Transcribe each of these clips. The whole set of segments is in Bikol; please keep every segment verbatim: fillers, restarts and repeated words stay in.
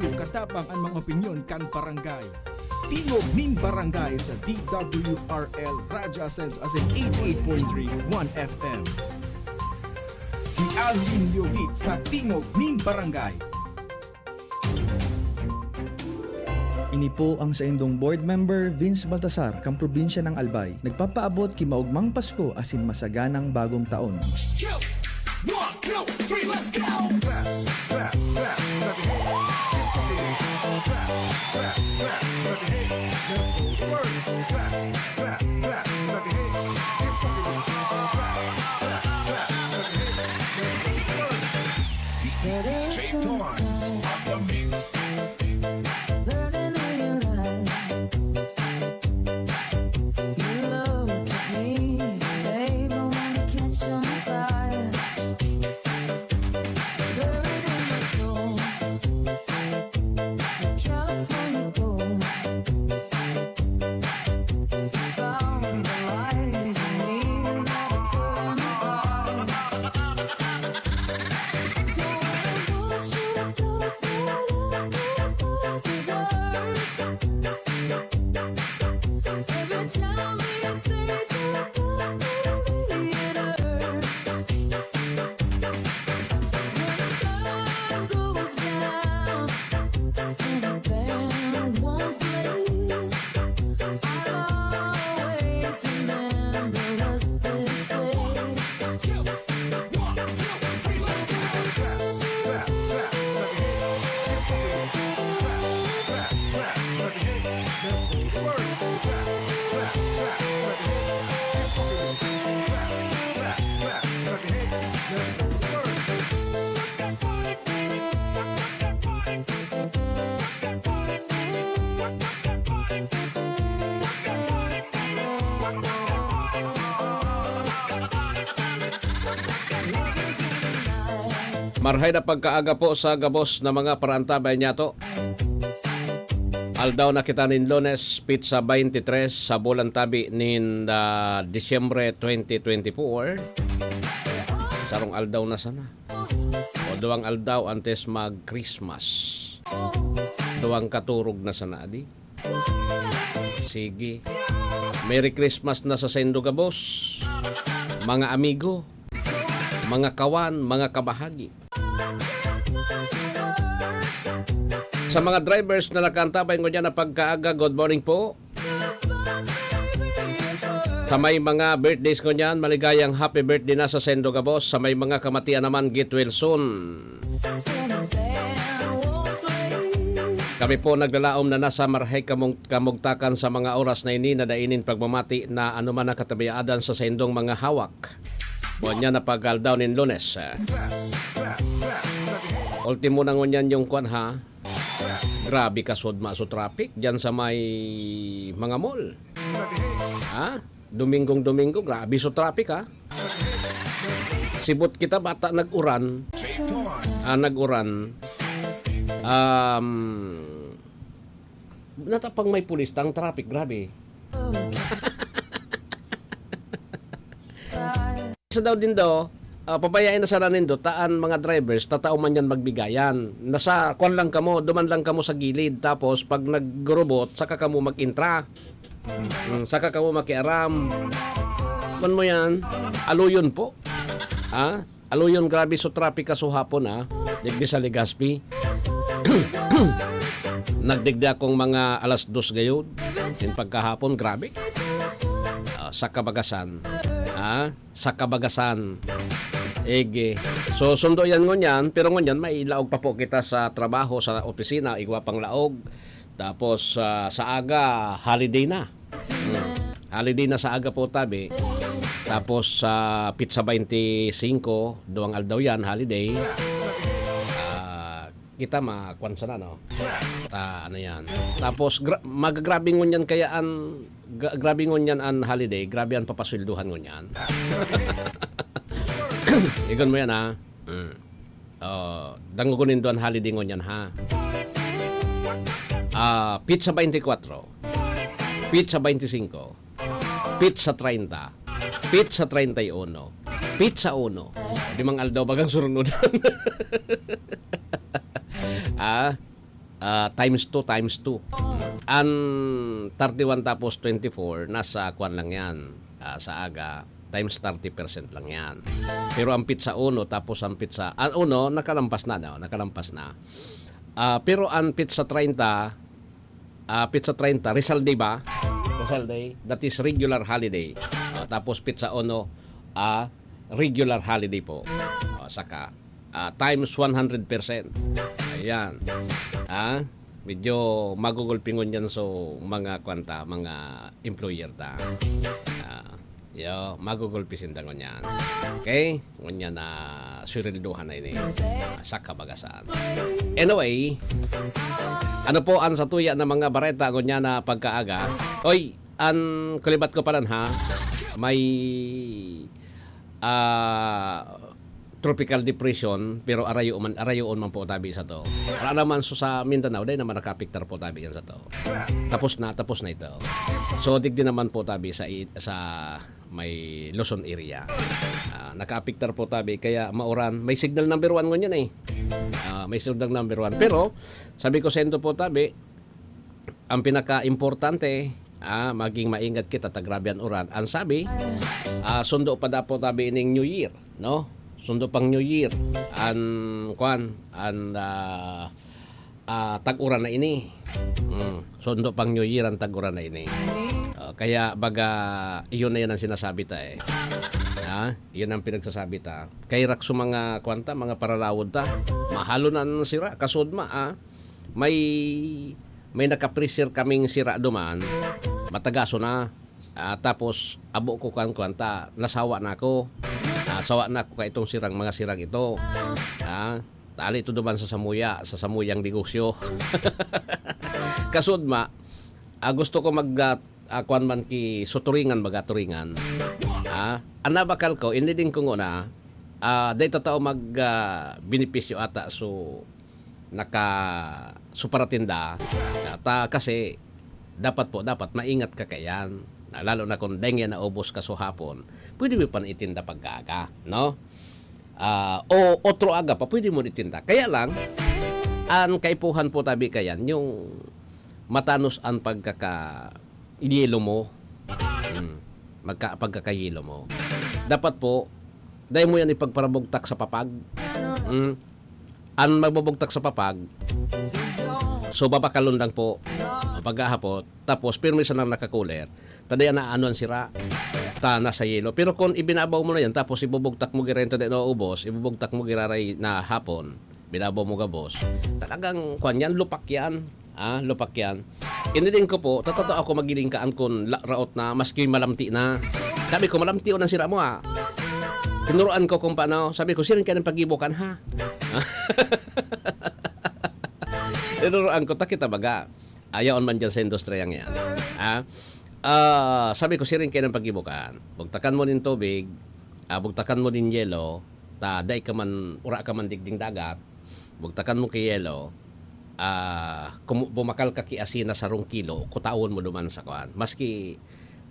Katabang an mga opinyon kan barangay. Tingog nin Barangay sa D W R L Radyo Ascenso asin eighty-eight point three One F M. Si Alvin Leovit sa Tingog nin Barangay. Ini po ang saindong board member, Vince Baltasar, kan probinsya ng Albay. Nagpapaabot ki maogmang Pasko asin masaganang Bagong Taon. Two, one, two, three, let's go! Clap, clap, clap, clap your hands. Keep rocking. Clap, clap, clap, clap your hands. Let's go to work. Clap, clap, clap, clap your hands. Keep rocking. Clap, clap, clap, clap your hands. Let's go to work. D J Torrance on the mix. Burning in your eyes. You look at me, babe, I wanna catch on fire. Burning my soul. California gold. Found the light in me, and I couldn't hide. So I want you to talk right up, look for the words. Every time you say goodbye, baby, it hurts. When the sun goes down and the band won't play, I'll always remember us this way. Marhay na pagkaaga po sa gabos na mga paraantabay niyato. Aldaw na kita nin Lunes, petsa twenty-three sa bulan tabi nin, ah, Disyembre twenty twenty-four. Sarong aldaw na sana. O duwang aldaw antes mag-Christmas. Duwang katurog na sana, adi. Sige. Merry Christmas na sa saindo gabos, mga amigo, mga kawan, mga kabahagi. Sa mga drivers na nakaantabay ngunyan na pagkaaga, good morning po. Sa may mga birthdays ngunyan, maligayang happy birthday na sa saindo gabos. Sa may mga kamatian naman, get well soon. Kami po naglalaom na nasa marhay kamong-, kamugtakan sa mga oras na ini na dai nin pagmamati na anuman ang katabiadan sa saindong mga hawak. Buwan niya na pag-aldaw nin Lunes. Ultimo na ngunyan yung kwan, ha? Grabe ka sodma so traffic dyan sa may mga mall. Ha? Domingong-Domingo, grabe so traffic, ha? Sibot kita, bata nag-uran. Ah, nag-uran. Um, natapang may pulis, tang traffic, grabe. Sa daw din daw, ah, pabayain na sana nindo, ta an mga drivers, tatao man yan magbigayan. Nasa, kwan lang kamo, duman lang kamo sa gilid. Tapos, pag naggurubot, saka kamo mag-intra. Mm, saka kamo makiaram. Man mo yan, aluyon po. Ha? Aluyon, grabe so traffic kasuhapon, ha? Digdi sa Legazpi. Nagdigdi akong mga alas dos gayod. Sin pagkahapon, grabe. Ah, sa Kabagasan. Ha? Sa Kabagasan. Ege. So, sundo yan ngunyan, pero ngunyan, may laog pa po kita sa trabaho, sa opisina, igwa pang laog. Tapos, ah, sa aga, holiday na. Hmm. Holiday na sa aga po, tabi. Tapos, sa petsa twenty-five, duwang aldaw yan, holiday. Ah, kita ma-, kwan sana, no? Ta-, ano yan. Tapos, gra-, magagrabe ngunyan kaya an, ga-, grabe ngunyan an holiday, grabe an papasweldohan ngunyan. Igon mo yan, ha? Mm. Oh, dangogon nindo an holiday ngunyan, ha? Ah, petsa twenty-four, petsa twenty-five, petsa treinta, petsa treinta y uno, petsa uno. Limang aldaw bagang surunodan. Ah, ah, times two, times two. An thirty-one tapos twenty-four, nasa kwan lang yan, ah, sa aga, times thirty percent lang yan. Pero ang petsa uno, tapos ang petsa, ang uno, nakalampas na, no? Nakalampas na. Ah, pero ang petsa treinta, ah, petsa treinta, Rizal Day ba? Rizal Day, that is regular holiday. Ah, tapos petsa uno, ah, regular holiday po. Ah, saka, ah, times one hundred percent. Ayan. Ah, medyo magugulpi ngunyan so mga kwan ta, mga employer ta. Ah, yo, magugulpi sinda ngunyan. Okay? Ngunyan na sweldohan na ini. Ah, sa kabagasan. Anyway, ano po ang satuya na mga bareta ngunyan na pagkaaga? Oy, an kulibat ko pa rin, ha? May, ah, tropical depression, pero arayo man, arayoon man po tabi sa to. Wala naman so sa Mindanao, dahil naman nakaapektar po tabi yan sa to. Tapos na, tapos na ito. So, digdi naman po tabi sa, i- sa may Luzon area. Ah, nakaapektar po tabi, kaya mauran. May signal number one ngunyan eh. Ah, may signal number one. Pero, sabi ko sa inyo po tabi, ang pinaka-importante, ah, maging maingat kita ta grabe an uran. Ang sabi, ah, sundo pa daw po tabi ning New Year, no? Sundo pang New Year. An, kwan, an, ah, ah, tag-uran na ini. Mm, sundo pang New Year ang tag-uran na ini. Ah, kaya baga, iyon na yan ang sinasabi ta eh. Ha? Iyon ang pinagsasabi ta. Kay rak sa mga, kwan ta, mga paralawod ta. Mahalo na ang sira, kasudma, ah. May, may nakapreser kaming sira duman. Matagaso na. Ah, tapos, abo ko kan kwan ta, nasawa na ako. Nasawa na ako ka itong sirang, mga sirang ito. Ah, tali ito duman sa samuya, sa samuyang negosyo. Kasudma, ah, gusto ko mag, ah, ah, kwan man ki suturingan, baga turingan. Ah, ang nabakal ko, iniding ko nguna, ah, dahil totoo mag, ah, benepisyo ata, so, naka, so paratinda. At, ah, kasi, dapat po, dapat maingat ka kaiyan. Na lalo na kung deng yan naubos ka so hapon, pwede mo pan itinda pagkaaga, no? Ah, o otro aga pa, pwede mo itinda. Kaya lang, ang kaipuhan po tabi kayan, yung matanos ang pagkaka-yelo mo. Hmm. Magka, pagkakayelo mo. Dapat po, dahil mo yan ipagparabugtak sa papag. Hmm. Ang magbubugtak sa papag, so babakalon lang po, paghahapot, tapos pirmi sanang nakakuler, ta dai na ano ang sira, ta nasa yelo. Pero kung ibinabaw mo na yan, tapos ibubugtak mo gira yan, ta dai naubos, ibubugtak mo giraray na hapon, binabaw mo gabos, talagang kwan yan, lupak yan. Ah, lupak yan. Iniling ko po, totoo ako magilingkaan kun la-, raot na, maski malamti na. Sabi ko, "Malamti o nang sira mo, ah." Tinuruan ko kung paano. Sabi ko, "Siring ka ng pagibukan, ha?" Tinuruan ko, "Takita baga. Ayaon man dyan sa industriyang yan." Ha? Ah, sabi ko, "Siring ka ng pagibukan. Bugtakan mo nin tubig, ah, bugtakan mo nin yelo, ta dai ka man, ura ka man digding dagat, bugtakan mo ki yelo, ah, kumu-, bumakal ka ki asin na sarong kilo, kutawon mo duman sa kuan. Maski,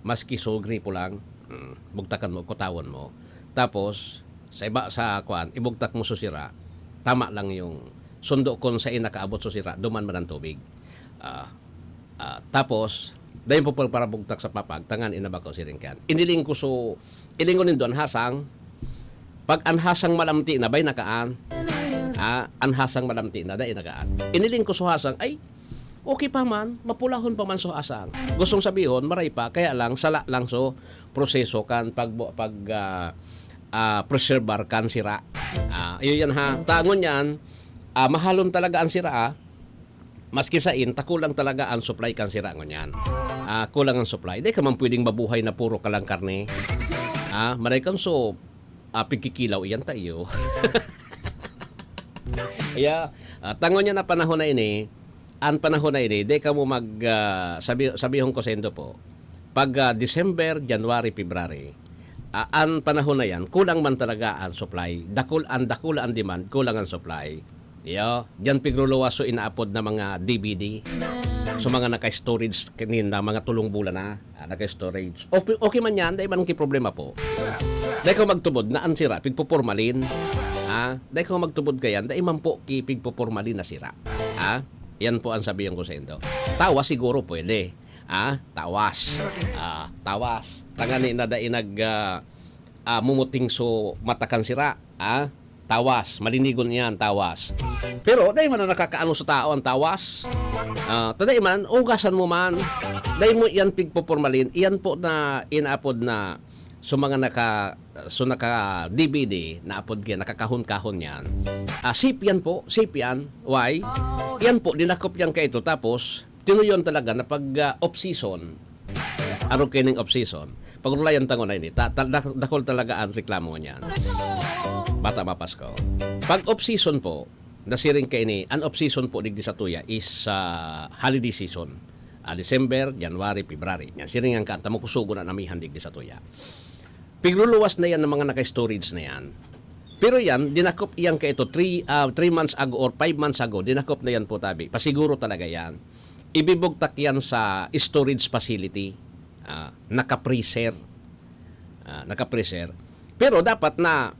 maski so gripo lang, mm, bugtakan mo, kutawon mo. Tapos, sa iba, sa kuan, ibugtak mo so sira, tama lang yung sundo kun sain nakaabot so sira, duman man ang tubig." Ah, ah, tapos, dahil po parabugtak sa papag, tangan inabako siring kan. Iniling ko so, ilingon nindo an hasang, pag an hasang malamti na, bay nakaan. Ah, an hasang malamti na, dai nakaan. Iniling ko so hasang, ay, okay pa man, mapulahon pa man so hasang. Gustong sabihon, maray pa, kaya lang, sala lang so proseso kan pag, pag, ah, ah, preservar kan sira. Ah, iyo yan ha. Tangon yan, ah, mahalon talaga ang sira, ah. Maski sain, ta kulang talaga ang supply kan sira ngunyan. Ah, kulang ang supply. Di ka man pwedeng mabuhay na puro ka lang karne. Ah, maray kan so, ah, pigkikilaw iyan ta iyo. Iya, ah, tangon niya na panahon na ini, ang panahon na ini, di ka mo mag, ah, sabi, sabihon ko sa indo po, pag, ah, December, January, February, ah, ang panahon na yan, kulang man talaga ang supply. Dakul, ang dakul ang demand, kulang ang supply. Iyo, diyan pigruluwas so inaapod na mga D V D. So, mga naka-storage kanin na mga tulong bulan na, ah, naka-storage. Okay, okay man yan, dai man ki problema po. Dai ko magtubod na ang sira, pigpupormalin. Ha? Dai ko magtubod kayan, dai man po ki pigpupormalin na sira. Ha? Yan po ang sabihin ko sa indo. Tawas siguro pwede. Ah, tawas. Ah, tawas. Tangani na dai nag, ah, ah, mumuting so mata kan sira. Ah, tawas. Malinigon iyan, tawas. Pero dai man na nakakaano sa tao ang tawas. Ah, ta dai man, ugasan mo man. Dai mo iyan pigpopormalin. Iyan po na inaapod na so mga naka so naka D V D na apod kaya nakakahon-kahon yan. Ah, safe yan po, safe yan. Why? Yan po, dinakop yan kaito. Tapos, tinuyon talaga na pag ah, off-season, arog kaining off-season, pag rulayan tango na ini, ta, ta, dak- dakol talaga ang reklamo niyan. Bata mapasko. Pag off-season po, nasiring kaini, an off-season po digdi sa tuya is ah, holiday season. Ah, December, January, February. Yan, siring ang kanta mo, kusugo na namihan digdi sa tuya. Pigluluwas na yan ng mga naka-storage na yan. Pero yan, dinakop iyan kaito three, ah, three months ago or five months ago, dinakop na yan po tabi. Pasiguro talaga yan. Ibibugtak yan sa storage facility. Ah, naka-freezer. Ah, naka-freezer. Pero dapat na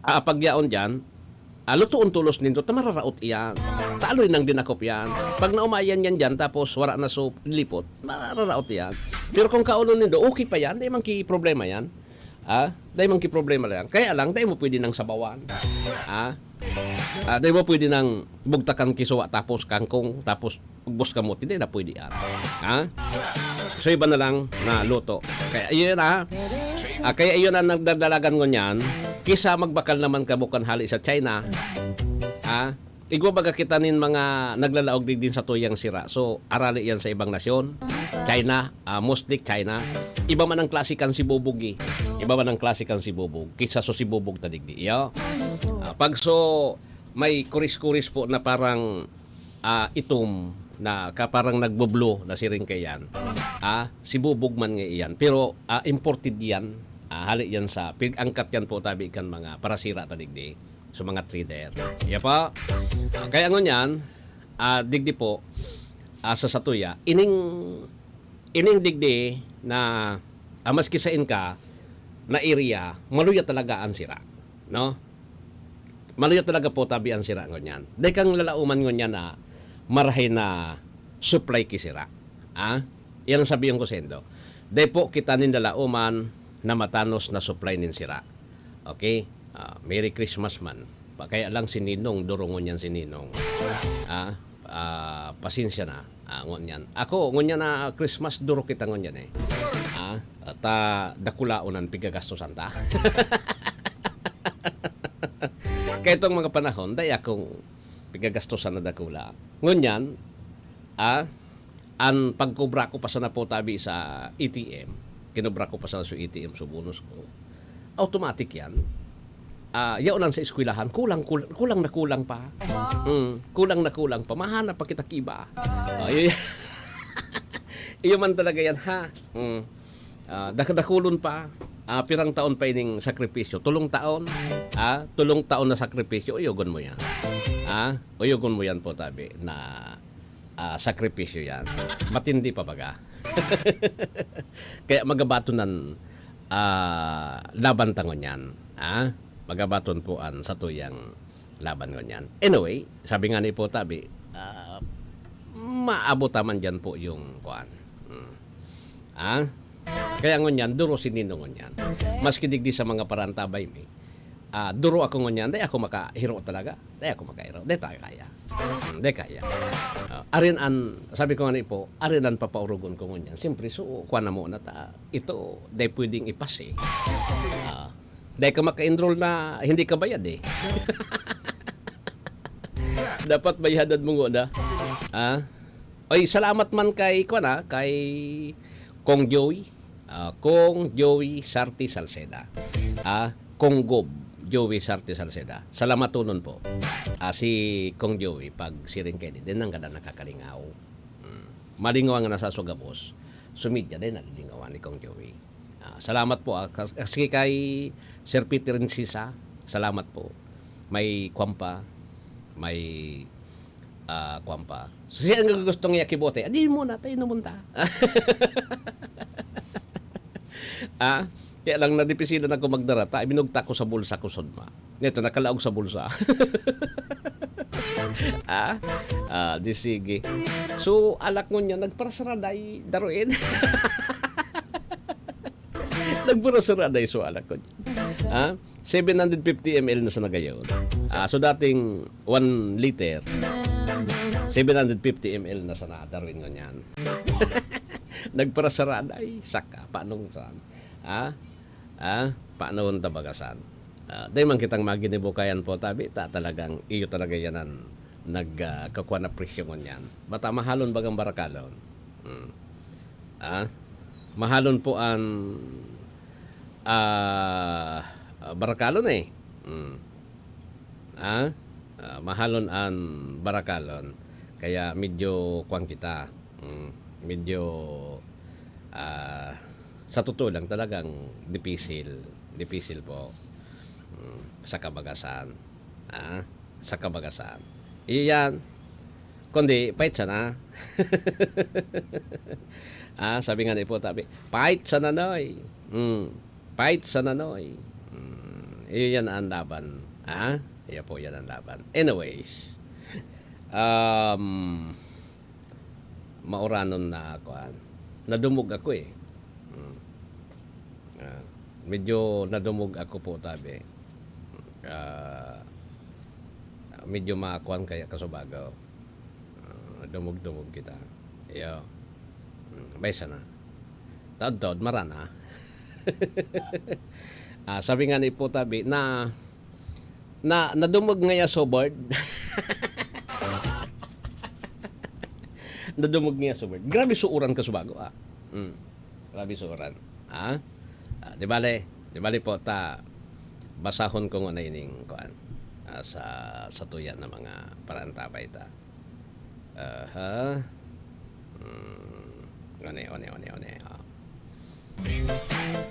ah, pagyaon diyan, ah, lutoon tolos nindo ta mararaot iyan. Taloy nang dinakop yan. Pag naumayan yan diyan, tapos wara na so lipot, mararaot yan. Pero kung kaonon nindo, okay pa yan, dai man ki problema yan. Ah, dai man ki problema lang. Kaya lang, dai mo pwede nang sabawan. Ah, ah, dai mo pwede nang bugtakan ki suwa tapos kangkong, tapos ugbos kamote, dai na pwede yan. Ha? So, iba na lang na luto. Kaya iyon, ha? Ah, kaya iyon ang nagdadalagan ngunyan, kisa magbakal naman kamo kan hali sa China. Ha? Igwa baga kita nin mga naglalaog digdi sa tuyang sira. So, arali yan sa ibang nasyon. China, ah, mostly China. Iba man ang klase kan sibubog, eh. Iba man ang klase kan sibubog. Kisa so sibubog ta digdi. Iyo. Ah, pag so, may kuris-kuris po na parang ah, itom na ka-, parang nagbo-blue na siring kaiyan. Ah, sibubog man nga iyan. Pero, ah, imported yan. Ah, hali yan sa, pig-angkat yan po tabi kan mga parasira ta digdi. So, mga trader. Iya pa. Ah, kaya ngunyan, ah, digdi po, ah, sa satuya, ining, ining digdi na, ah, maski sain ka na area, maluya talaga ang sira. No? Maluya talaga po tabi ang sira ngunyan. Dai kang lalauman ngunyan na marahay na supply ki sira. Ah? Yan ang sabihan ko sa indo. Dai po kita nin lalauman na matanos na supply nin sira. Okay? Ah, Merry Christmas man. Pa, kaya lang si Ninong, durungon yan si Ninong. Ah? Ah, pasensya na. Ah, ngunyan. Ako, ngunyan na Christmas, duro kita ngunyan eh. Ah, at ah, dakulaon ang pigagastosan ta. Kaya itong mga panahon, dai akong pigagastosan na dakula. Ngunyan, ah, ang pagkobra ko pa sana po tabi sa A T M, kinobra ko pa sana sa A T M sa bonus ko, automatic yan. Ah, yaon lang sa eskwelahan, kulang, kul-, kulang na kulang pa. Mm, kulang na kulang pa. Mahanap pa kita kiba. Ah, yun, iyo man talaga yan, ha? Mm. Ah, dak-, dakulon pa. Ah, pirang taon pa ining sakripisyo? Tulong taon? Ah, tulong taon na sakripisyo, uyogon mo yan. Ah, uyogon mo yan po, tabi, na ah, sakripisyo yan. Matindi pa baga. Kaya magabaton an, ah, laban ta ngunyan. Ah, magabaton po an satuyang laban ngunyan. Anyway, sabi nga ni po tabi, ah, maabot naman dyan po yung kuan. Hmm. Ah? Kaya ngunyan, duro si Nino ngunyan. Maski digdi sa mga parantabay mi, ah, duro ako ngunyan, dai ako makahiro talaga. Dai ako makahiro. Dai tayo kaya. Hmm, dai kaya. Ah, arin an, sabi ko nga ni po, arin an papaurugon ko ngunyan. Siyempre, so, kuha na muna ta. Ito, dai pwedeng ipas eh. Ah, dai ka maka-enroll na hindi ka bayad eh. Dapat bayadan mo muna. Ah? Ay, salamat man kay, kuwan, ah, kay Kong Joey. Ah, Kong Joey Sarte Salceda. Ah, Kong Gob, Joey Sarte Salceda. Salamatonon po. Ah, si Kong Joey, pag siring kaini, dai nanggad nakakalingaw. Hmm. Malingaw ang nasa sugabos. Sumidya, dai nalilingawan ni Kong Joey. Ah, salamat po, ah. Kas-, kasi kay Sir Peter Encisa, salamat po. May kwan pa, may, ah, kwan pa. So, siya ang gusto niya kibote. Adi mo na, tayo namunta. Ah, kaya lang nadipisilan ako magdara. Ta, binugtak ko sa bulsa ko, sudma. Nito, nakalaog sa bulsa. Ah, ah, di sige. So, alak ngunyan, nagparasaraday, daruin. Nagparasaraday, so alak ngunyan. Ah, seven hundred fifty M L na sana gayon. Ah, so dating one liter, seven hundred fifty M L na sana, daruin ngunyan. Nagparasaraday, saka, paano saan? Ah, ah, paano ta baga saan? Ah, dai man kitang maginibo kayan po, tabi, ta talagang iyo talaga yan an nag, ah, kakua na presyo ngunyan. Bata mahalon bagang barakalon. Hmm. Ah, mahalon po an, ah, barakalon, eh. Hmm. Ah, ah, mahalon an barakalon. Kaya medyo kuwan kita. Hmm, medyo, ah, sa totoo lang, talagang dipisil. Dipisil po. Hmm, sa kabagasan. Ah, sa kabagasan. Iyo yan. Kundi, pait sana. Ah, sabi nga ni po, tabi, "Pait sana, Noy." Hmm, pait sana, Noy. Hmm, iyo yan ang laban. Ah, iyo po yan ang laban. Anyways, um, mauranon na, kuwan. Nadumog ako, eh. Hmm. Ah, medyo nadumog ako po, tabi. Ah, medyo makuwan kaya kasubago. Ah, dumog-dumog kita. Iyo. Hmm, bay sana. Taod-taod, marana. Ah, sabi nga ni po, tabi, na, na, nadumog ngaya so board. Nadumog ngaya so board. Grabe so uran kasubago, ah. Mm. Grabe so uran. Ah? Ah, di bale, di bale po ta, basahon ko nguna ining kuan, ah, sa, sa tuya na mga paraantabay ta. Aha. Hmm. One, one, one, one, ah.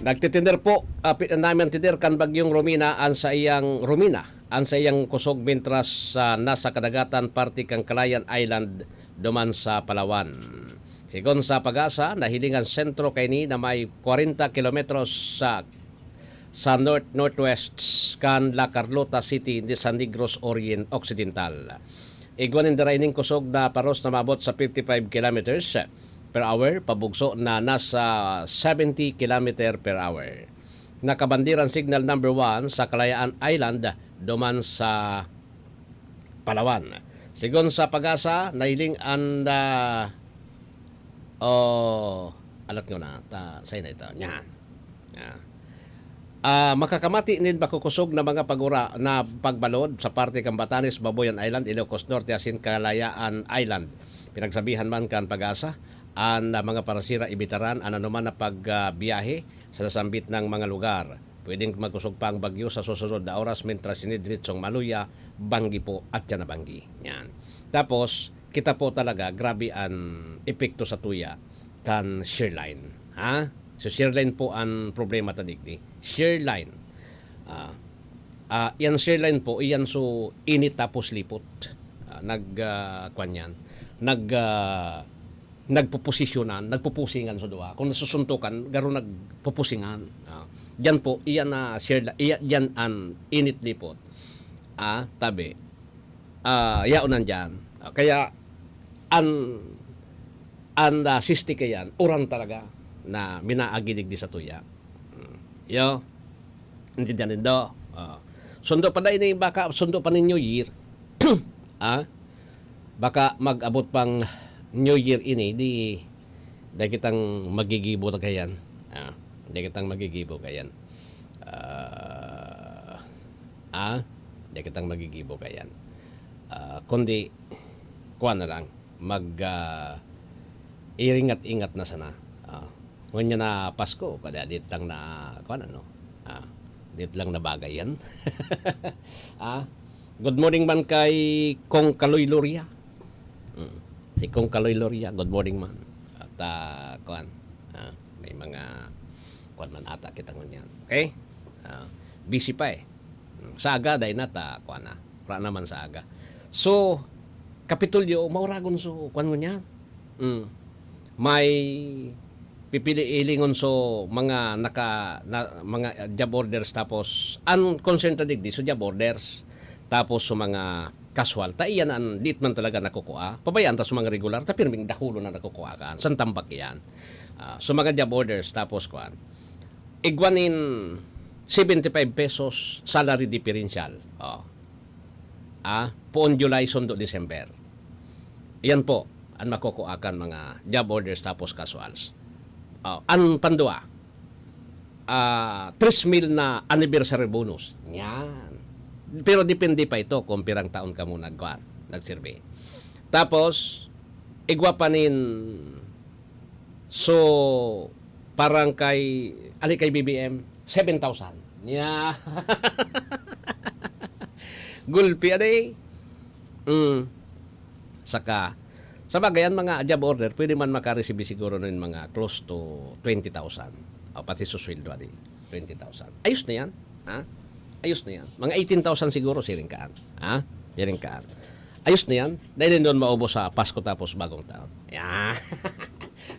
Nagtitender po, ah, pi-, namin tender kan Bagyong Romina, an sa iyang, Romina, an sa iyang kusog, mintras sa nasa kadagatan parte kan Calayan Island, duman sa Palawan. Sigon sa PAGASA, nahiling an sentro kaini na may kwarenta kilometros sa, sa north-northwest kan La Carlota City, sa Negros Orien-, Occidental. Igwa nin dara ining kusog na paros na maabot sa fifty-five kilometers per hour, pabugso na nasa seventy kilometer per hour. Nakabandiran signal number one sa Kalayaan Island, duman sa Palawan. Sigon sa PAGASA, nahiling an, ah, oh, alat ko na, ta, say na ito, nyan. Ah. Ah, makakamati nin makukusog na mga pagura na pagbalod sa parte kan Batanes, Babuyan Island, Ilocos Norte, asin Kalayaan Island. Pinagsabihan man kan PAGASA, an, ah, mga parasira ibitaran an anoman na pag, ah, biyahe sa nasambit na mga lugar. Pwedeng magkusog pa ang bagyo sa susunod na oras, mentras ini diretsong maluya, banggi po at yan na banggi. Yan. Tapos, kita po talaga, grabe an epekto sa tuya kan shear line. Ha? So, shear line po an problema ta digdi. Shear line. Ah, ah, yan shear line po, iyan so init tapos lipot. Ah, nag, ah, kwan yan. Nag, ah, nagpuposisyonan, nagpupusingan sa duwa. Kung nasusuntukan, garo nagpupusingan. Ah, diyan po, iyan na share la-, iya-, diyan an init lipot. Ah, tabi. Ah, yaon nandiyan. Ah, kaya, an, an, ah, sisti kayan, uran talaga na minaagi digdi sa tuya. Hmm. Yo, intindihan nindo? Ah. Sundo pa na ini, baka sundo pa ni New Year. Ah? Baka mag-abot pang New Year ini, di, di kitang magigibo kayan. Ah, di kitang magigibo kayan. Ah, ah, di kitang magigibo kayan. Ah, kundi, kuwan na lang, mag, ah, iringat-ingat na sana. Ah, ngunyan na Pasko, kada dit lang na, kuwan, ano? Ah, dit lang na bagay yan. Ah, good morning man kay Kong Kaloy Loria. Mm. Si Kong Kaloy Loria, good morning man. At, ah, kuwan, ah, may mga, kuwan man ata kita ngunyan. Okay? Ah, busy pa eh. Mm, sa aga, dahil na ta, kuwan na. Wala naman sa aga. So, Kapitulyo, mauragon so, kuwan ngunyan. Mm. May pipili-ilingon so mga naka, na, mga job orders, tapos ang concern ta digdi so job orders. Tapos sa mga casual, ta iyan an, di man talaga nakukua. Pabayaan ta sa mga regular, ta pirming dakulon na nakukua kan. San tambak iyan? Ah, sa mga job orders, tapos kuan. Igwa nin seventy-five pesos salary differential. Oh. Ah, poon July, sundo December. Iyan po an makukua kan mga job orders tapos casuals. Oh, an pandua, ah, tres mil na anniversary bonus. Yan. Pero depende pa ito kung pirang taon ka mo nagkuan, nagserbi. Tapos, igwa pa nin, so, parang kay, ali kay B B M, seven thousand. Yeah. Gulpi, aday. Mm. Saka, sa bagay, ang mga job order, pwede man makareceive siguro ng mga close to twenty thousand. O, pati sa sweldo, adi, twenty thousand. Ayos na yan. Ha? Ayos na yan. Mga eighteen thousand siguro, siring kaan. Ha? Siring kaan. Ayos na yan. Dahil doon maubos sa Pasko tapos Bagong Taon. Yeah.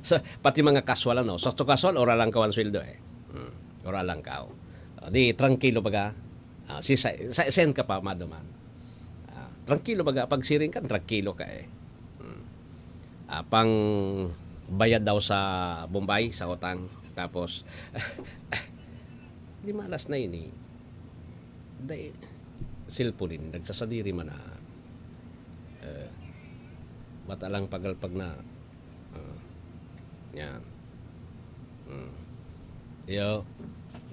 So, pati mga casual, ano? Sa casual, ora lang kawan sweldo eh. Hmm. Ora lang kaw. O, di, tranquilo baga. Ah, si sa, sa send ka pa, maduman. Ah, tranquilo baga. Pag siring ka, tranquilo ka eh. Hmm. Ah, pang bayad daw sa Bombay, sa utang. Tapos, di malas na ini. Dai, cellphone ini, nagsasadiri man na. Eh, mata lang pagalpag na. Ah, yan. Hmm. Yo.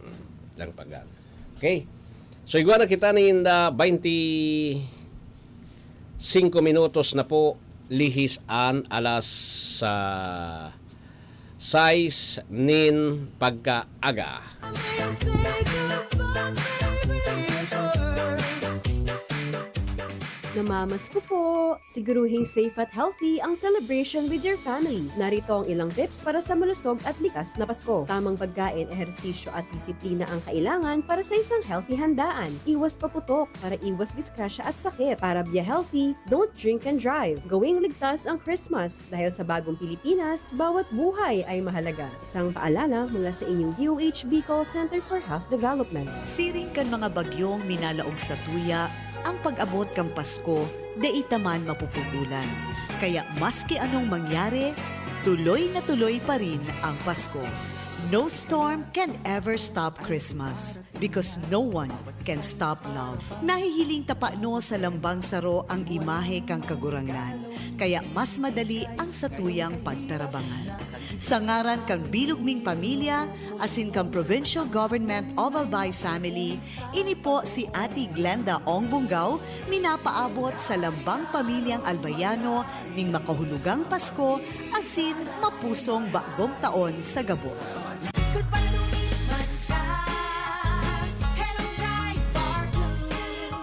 Hmm. Lang pagal. Okay. So, igwa na kita ninda, twenty-cinco minutos na po, lihis an alas, ah, sais nin pagkaaga. Namamasko po! Siguruhing safe at healthy ang celebration with your family. Narito ang ilang tips para sa malusog at ligtas na Pasko. Tamang pagkain, ehersisyo at disiplina ang kailangan para sa isang healthy handaan. Iwas paputok para iwas disgrasya at sakit. Para be healthy, don't drink and drive. Gawing ligtas ang Christmas dahil sa bagong Pilipinas, bawat buhay ay mahalaga. Isang paalala mula sa inyong D O H Bicol Center for Health Development. Siring kan mga bagyong minalaog sa tuya, ang pag-abot kan Pasko, dai ta man mapupugolan. Kaya maski anong mangyari, tuloy na tuloy pa rin ang Pasko. No storm can ever stop Christmas because no one can stop love. Nahihiling ta pano sa lambang saro ang imahe kan Kagurangnan, kaya mas madali ang satuyang pagtarabangan. Sa ngaran kan bilog ming pamilya asin kan Provincial Government of Albay Family, ini po si Ate Glenda Ong Bunggaw, minapaabot sa lambang pamilyang Albayano ning makahulogang Pasko asin mapusong bagong taon sa gabos. Goodbye to meat mancha. Hello, Pride Bar Blue.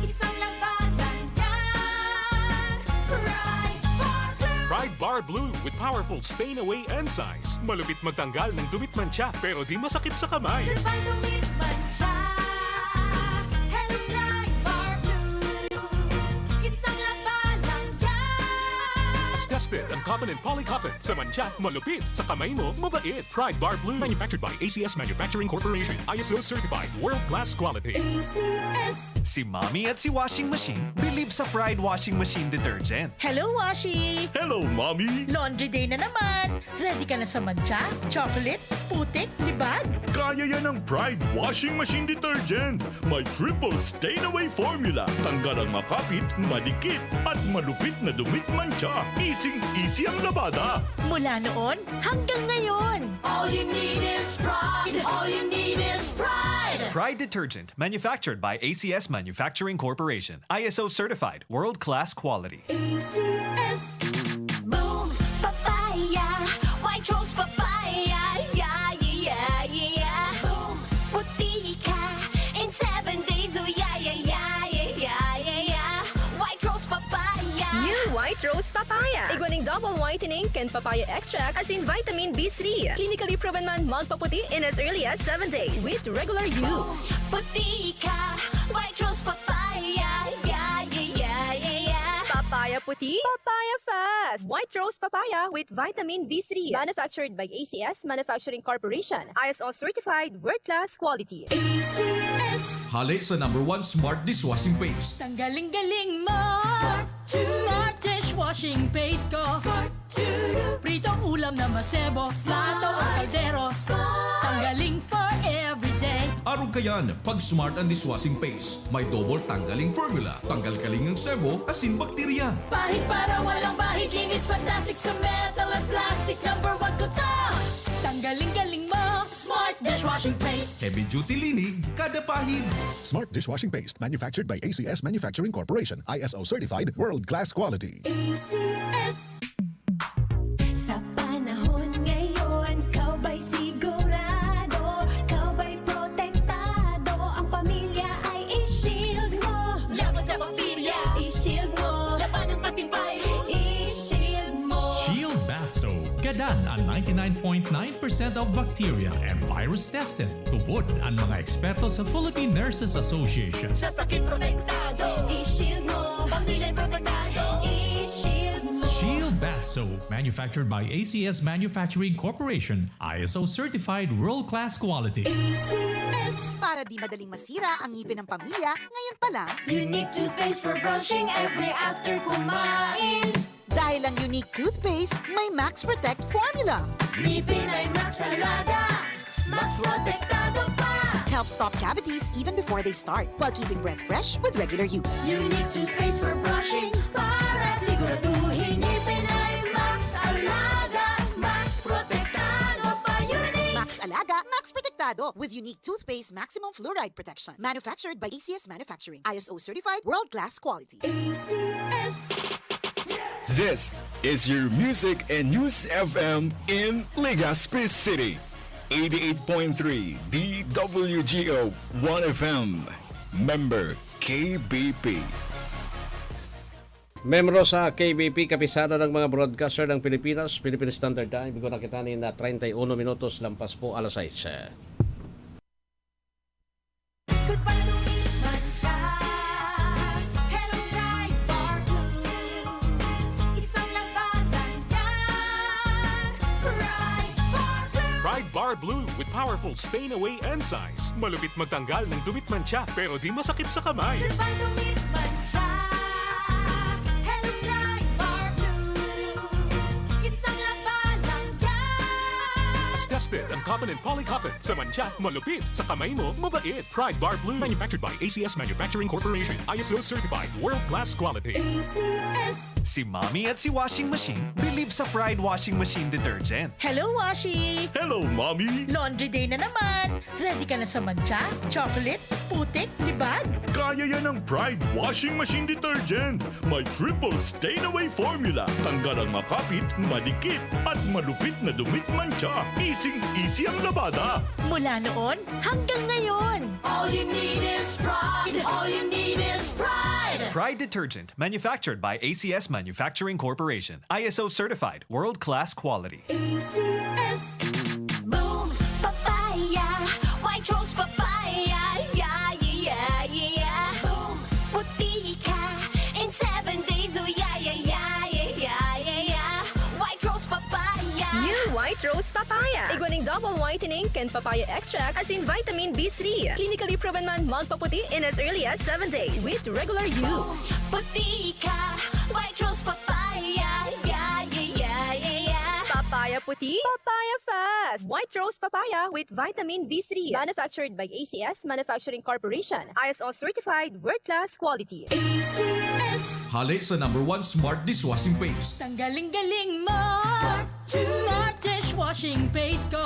Isang labanan yan. Pride Bar Blue. Pride Bar Blue with powerful stain away enzymes. Malupit magtanggal ng dumi at mancha, pero di masakit sa kamay. Goodbye to meat mancha. Hello, Pride Bar Blue. Isang labanan yan. Tested ang cotton and poly cotton. Sa mancha, malupit. Sa kamay mo, mabait. Pride Bar Blue. Manufactured by A C S Manufacturing Corporation. I S O certified. World class quality. A C S. Si Mommy at si Washing Machine bilib sa Pride Washing Machine Detergent. Hello, Washi! Hello, Mommy! Laundry day na naman! Ready ka na sa mancha, chocolate, putik, libag? Kaya yan ng Pride Washing Machine Detergent. May triple stain away formula. Tanggal ang makapit, madikit, at malupit na dumi at mancha. Easy-easy ang labada. Mula noon hanggang ngayon. All you need is Pride. All you need is Pride. Pride Detergent, manufactured by A C S Manufacturing Corporation. I S O certified, world-class quality. A C S. Boom Papaya, White Rose Papaya, yeah, yeah, yeah, yeah. Boom, puti ka in seven days, oh yeah, yeah, yeah, yeah, yeah, yeah, yeah. White Rose Papaya. New White Rose Papaya. Igwa ning double whitening kan papaya extract asin vitamin B three. Clinically proven man magpaputi in as early as seven days with regular use. Boom, puti ka, White Rose Papaya, yeah, yeah, yeah, yeah, yeah. Papaya Puti, Papaya Fest! White Rose Papaya with Vitamin B three. Manufactured by A C S Manufacturing Corporation. I S O certified, world-class quality. A C S. Hale sa number one smart dishwashing paste. Tanggaling galing mo! Smart dishwashing paste ko. Pritong ulam na masebo, plato o kaldero. Tanggaling for everyday. Arog kayan, pag Smart ang dishwashing paste. May double tanggaling formula. Tanggal kaling ang sebo, asin bakterya. Pahid para walang bahid, linis fantastic sa metal at plastic. Number one ko to. Tanggaling galing mo, Smart dishwashing paste. Heavy duty linig, kada pahid. Smart dishwashing paste, manufactured by A C S Manufacturing Corporation, I S O certified, world class quality. A C S. Sa panahon ngayon, ikaw ba'y sigurado? Ikaw ba'y protektado? Ang pamilya ay i-shield mo. Laban sa bakterya. I-shield mo. Laban ng pati virus. I-shield mo. Shield Bath Soap. Gadan ang ninety-nine point nine percent of bacteria and virus tested. Tubod ang mga eksperto sa Philippine Nurses Association. Sa sakit protektado. I-shield mo. Pamilya protektado. I-shield mo. Shield Bath Soap, manufactured by A C S Manufacturing Corporation, I S O certified world-class quality. A C S. Para di madaling masira ang ngipin ng pamilya, ngayon pa lang. Unique toothpaste for brushing every after kumain. Dahil ang Unique toothpaste may Max Protect formula. Ngipin ay Max Alaga, Max Protektado pa. Helps stop cavities even before they start, while keeping breath fresh with regular use. Unique toothpaste for brushing para siguraduhin ngipin ay Max Alaga, Max Protektado pa. Unique. Max Alaga, Max Protektado with Unique Toothpaste Maximum Fluoride Protection. Manufactured by A C S Manufacturing. I S O certified, world-class quality. A C S. This is your Music and News F M in Legazpi City. Eighty-eight point three D W G O One F M. Member K B P. Membro sa K B P, Kapisanan ng mga Broadcaster ng Pilipinas, Philippine Standard Time, igwa na kita ni na treinta y uno minutos lampas po alas sais. Goodbye to meat mancha. Hello, Pride Bar Blue. Isang labanan yan. Pride Bar Blue. Pride Bar Blue with powerful stain away enzymes. Malupit magtanggal ng dumi't mancha, pero di masakit sa kamay. Goodbye to meat mancha. Hello, Pride Bar Blue. Isang labanan yan. Tested ang cotton and poly cotton. Sa mancha, malupit. Sa kamay mo, mabait. Pride Bar Blue. Manufactured by A C S Manufacturing Corporation. I S O certified. World class quality. A C S. Si Mommy at si Washing Machine believe sa Pride Washing Machine Detergent. Hello, Washi! Hello, Mommy! Laundry day na naman! Ready ka na sa mancha, chocolate, putik, libag? Kaya yan ng Pride Washing Machine Detergent. May triple stain away formula. Tanggal ang makapit, madikit, at malupit na dumi't mancha. Easing-easy ang labada. Mula noon hanggang ngayon. All you need is Pride. All you need is Pride. Pride Detergent, manufactured by A C S Manufacturing Corporation. I S O certified, world-class quality. A C S. Boom! Papaya! White Rose Papaya! Yeah, yeah, yeah, yeah! Boom! Puti ka in seven days! Oh, yeah, yeah, yeah, yeah, yeah, yeah, yeah! White Rose Papaya! New White Rose Papaya! Igwa ning double whitening kan papaya extract asin vitamin B three. Clinically proven man magpaputi in as early as seven days with regular use. Puti ka! White Rose Papaya! Yeah, yeah, yeah, yeah, yeah! Papaya puti, Papaya Fest! White Rose Papaya with vitamin B three. Manufactured by A C S Manufacturing Corporation. I S O certified, world-class quality. A C S. Hale sa number one smart dishwashing paste. Tanggaling galing mo! Smart dishwashing paste ko.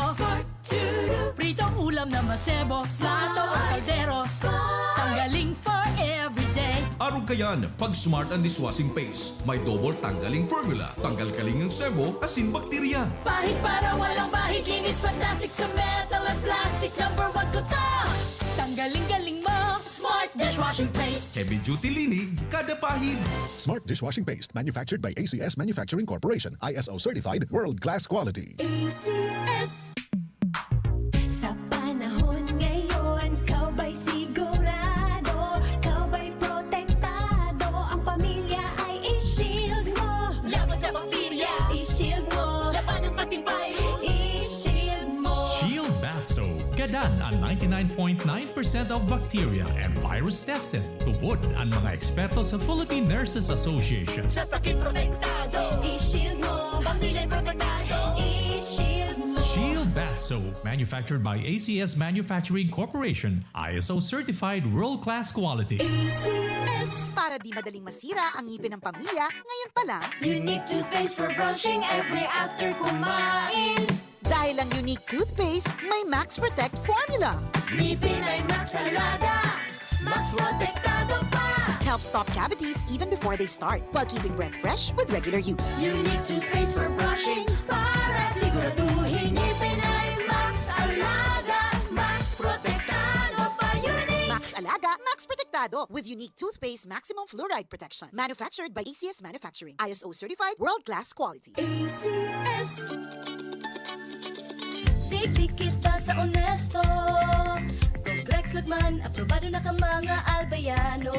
Pritong ulam na masebo, plato o kaldero. Tanggaling for everyday. Arog kayan, pag Smart ang dishwashing paste. May double tanggaling formula. Tanggal kaling ang sebo, asin bakterya. Pahid para walang bahid, linis fantastic sa metal at plastic. Number one ko to. Tanggaling galing mo, Smart dishwashing paste. Heavy duty linig, kada pahid. Smart dishwashing paste, manufactured by A C S Manufacturing Corporation, I S O certified, world class quality. A C S. Sa panahon ngayon, ikaw ba'y sigurado? Ikaw ba'y protektado? Ang pamilya ay i-shield Dan ang ninety-nine point nine percent of bacteria and virus tested. Tubod ang mga eksperto sa Philippine Nurses Association. Sa sakit protektado, i-shield mo. Pamilya protektado, i-shield mo. Shield Bath Soap, manufactured by A C S Manufacturing Corporation, I S O certified world-class quality. A C S. Para di madaling masira ang ngipin ng pamilya, ngayon pa lang. Unique toothpaste for brushing every after kumain. Dahil ang Unique Toothpaste may Max Protect Formula. Ngipin ay Max Alaga, Max Protektado pa. Help stop cavities even before they start, while keeping breath fresh with regular use. Unique Toothpaste for brushing para siguraduhin ngipin ay Max Alaga, Max Protektado pa. Unique. Max Alaga, Max Protektado with Unique Toothpaste Maximum Fluoride Protection. Manufactured by A C S Manufacturing. I S O certified, world-class quality. A C S. Digdi kita sa onesto. Complex Lagman, aprobado na ka mga Albayano.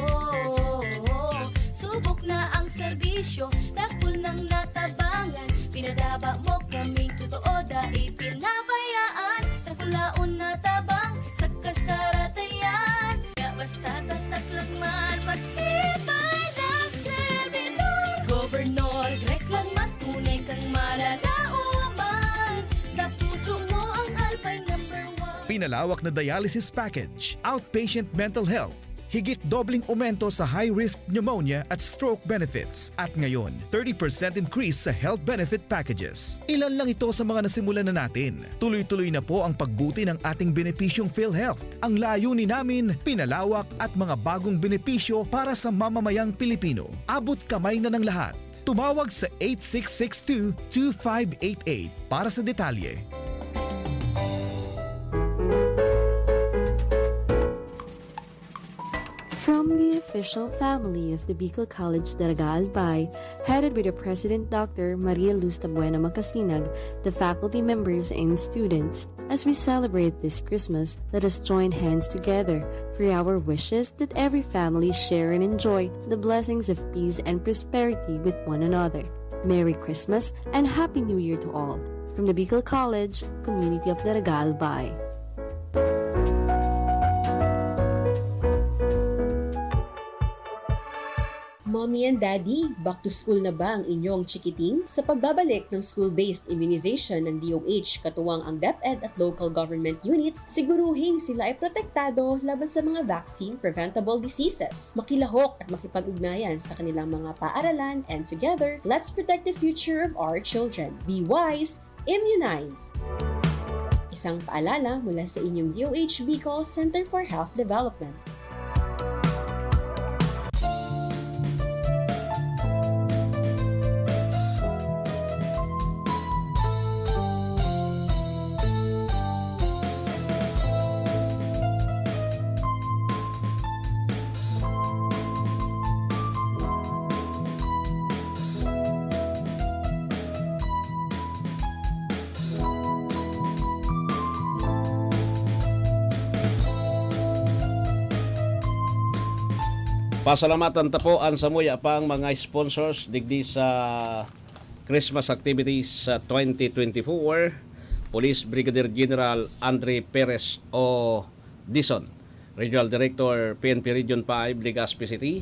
Subok na ang serbisyo, dakul nang natabangan. Pinadaba mo kaming totoo, dai pinabayaan. Dakulaon na tabang sa kasaratayan. Kaya basta tatak lang man, matibay na servidor. Governor Grex lang man, tunay kang malalaoman. Sa puso mo ang Albay number one. Pinalawak na dialysis package, outpatient mental health, higit dobleng aumento sa high-risk pneumonia at stroke benefits, at ngayon, thirty percent increase sa health benefit packages. Ilan lang ito sa mga nasimulan na natin. Tuloy-tuloy na po ang pagbuti ng ating benepisyong PhilHealth. Ang layunin namin, pinalawak at mga bagong benepisyo para sa mamamayang Pilipino. Abot kamay na ng lahat. Tumawag sa eight six six two, two five eight eight para sa detalye. From the official family of the Bicol College Daraga Albay, headed by the President Doctor Maria Luz Tabuena Macasinag, the faculty members and students, as we celebrate this Christmas, let us join hands together for our wishes that every family share and enjoy the blessings of peace and prosperity with one another. Merry Christmas and Happy New Year to all. From the Bicol College, Community of Daraga Albay. Mommy and Daddy, back to school na ba ang inyong chikiting? Sa pagbabalik ng school-based immunization ng D O H, katuwang ang DepEd at local government units, siguruhing sila ay protektado laban sa mga vaccine-preventable diseases. Makilahok at makipag-ugnayan sa kanilang mga paaralan, and together, let's protect the future of our children. Be wise, immunize! Isang paalala mula sa inyong D O H Bicol Center for Health Development. Pasalamatan ta po an samuya pang mga sponsors digdi sa Christmas activities sa twenty twenty-four, Police Brigadier General Andre Perez O. Dizon, Regional Director, P N P Region five, Legazpi City,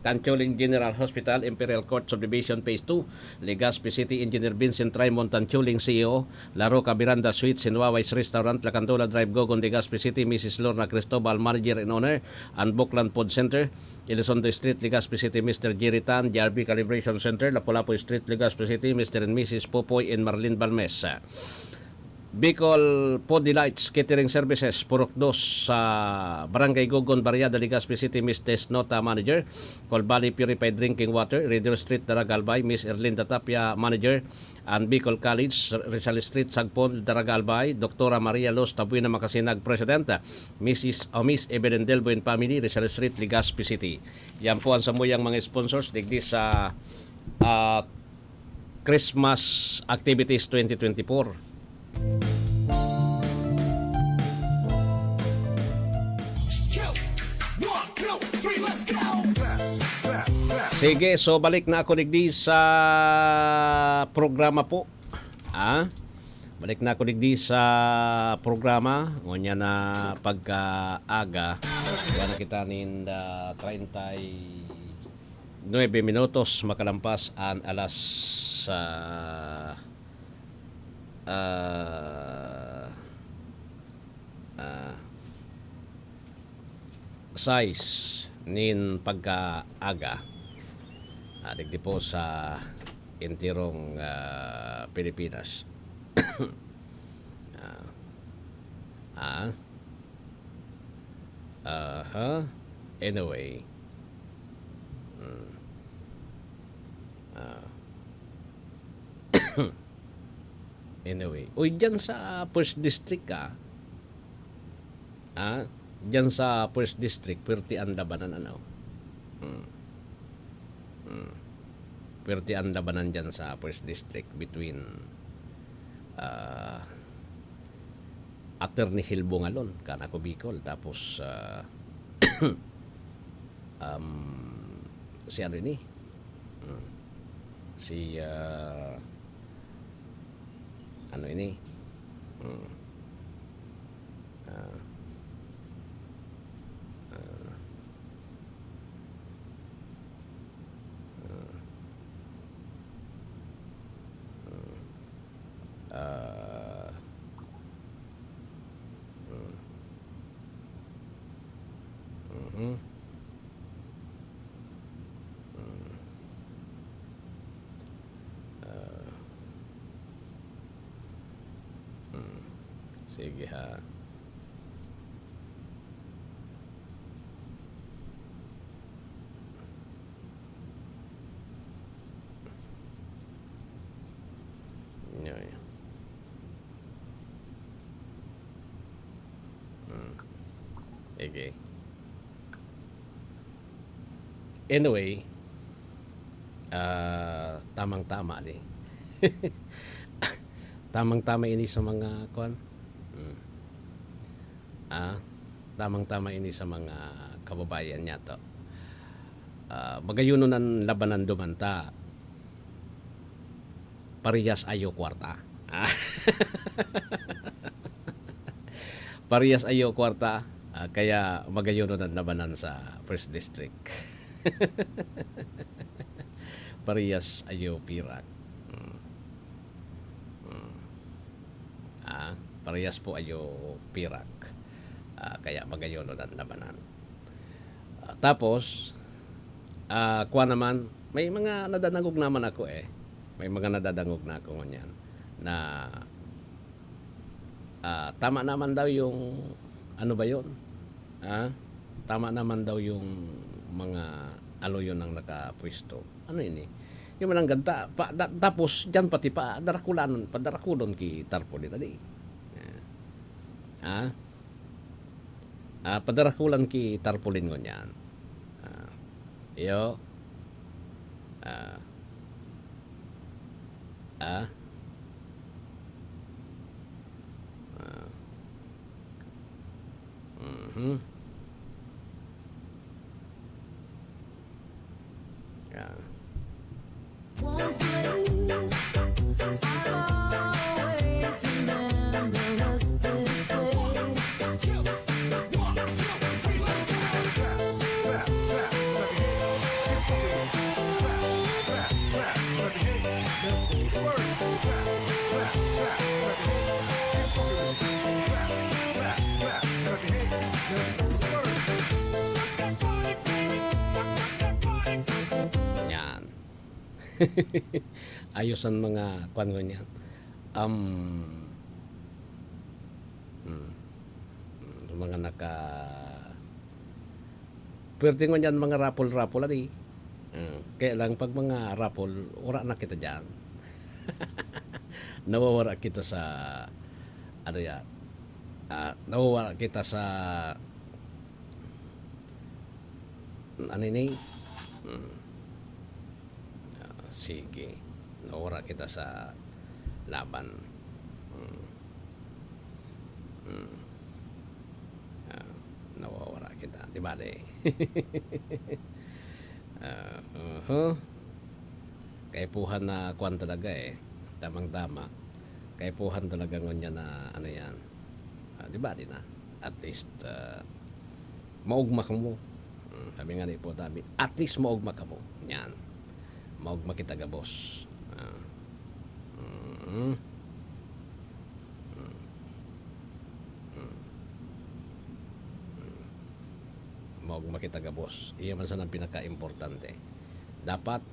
Tanchuling General Hospital, Imperial Court Subdivision Phase two, Legazpi City, Engineer Vincent Raymond Tanchuling, C E O, La Roca Miranda Suites and Waway's Restaurant, Lacandola Drive, Gogon, Legazpi City, Missus Lorna Cristobal, Manager and Owner, and Buklan Food Center, Elizondo Street, Legazpi City, Mister Jerry Tan, J R B Calibration Center, Lapu-Lapu Street, Legazpi City, Mister and Missus Popoy and Marlene Balmes. Bicol Food Delights Catering Services, Purok Dos, sa Barangay Gogon, Barriada, Legazpi City, Miss Tess Nota, Manager, Colbali Purified Drinking Water, Radio Street, Daraga Albay, Miss Erlinda Tapia, Manager, and Bicol College, Rizal Street, Sagpon, Daraga Albay, Doktora Maria Luz Tabuena Macasinag, President, Missus o Miss Evelyn Delbo and family, Rizal Street, Legazpi City. Yan po ang samuyang mga sponsors digdi sa, ah, Christmas Activities twenty twenty-four. Sige, so balik na ako digdi sa programa po. Ah? Balik na ako digdi sa programa. Ngunyan na pagkaaga. Duwa na kita nin, ah, treinta y nueve minutos makalampas an alas, ah, ah, ah, sais nin pagkaaga. Ah, digdi po sa enterong, ah, Pilipinas. Ah. Ah. Aha. Anyway. Hmm. Ah. Anyway. Uy, dyan sa First District, ah. Ah, dyan sa First District, pwerte an labanan, ano? Hmm. Hmm. Pwerte an labanan dyan sa First District between, ah, Attorney Phil Bungalon, kan Ako Bicol, tapos, ah, um, si ano ini? Hmm. Si, ah, ano ini? Hmm. Ah. Ah. Ah. Ah. Ah. Hmm. Mhm. Hmm. Ah. Hmm. Sige, ha. Yan. Hmm. Sige. Anyway, ah, tamang-tama ni. Tamang-tama ini sa mga, kwan, hmm. Ah, tamang-tama ini sa mga kababayan niyato. Ah, magayonon an labanan duman ta parehas iyo kwarta. Ah. Parehas iyo kwarta, ah, kaya magayonon an labanan sa First District. Parehas iyo pirak. Hmm. Hmm. Ah, parehas po iyo pirak. Ah, kaya magayonon an labanan. Ah, tapos, ah, kuwan naman, may mga nadadangog naman ako, eh. May mga nadadangog na ako ngunyan na, ah, tama naman daw yung, ano ba yun? Ah, tama naman daw yung mga aloyon ang nakapwesto. Ano ini? Yung mananggad ta-, pa, da-, tapos diyan pati pa darakulan, padarakulon ki tarpaulin, ali. Ah. Ah? Ah, padarakulan ki tarpaulin ngunyan. Ah, iyo. Ah. Ah. Ah. Mhm. Yan. Yan. Ayos ang mga kwan ngunyan. Um, mm, mm, mga naka-, pwerte ngunyan mga raffle-raffle, adi. Mm, kaya lang pag mga raffle, wala na kita diyan. Nawawala kita sa, ano yan, ah, nawawala kita sa, ano ini? Mm. Ah, sige. Nawara kita sa laban. Hmm. Hmm. Ah, nawawara kita. Di bale. Ah, uh-huh. Kaipuhan na kwan talaga eh. Tamang-tama. Kaipuhan talaga ngunyan na ano yan. Ah, di ba, di na? At least, ah, maugma kamo. Hmm, sabi nga ni Ipo Dami, "At least maugma kamo." Yan. Maugma kita gabos. Ah. Mm. Mm. Mm. Mm. Maugma kita gabos. Iya man sana ang pinaka-importante. Dapat,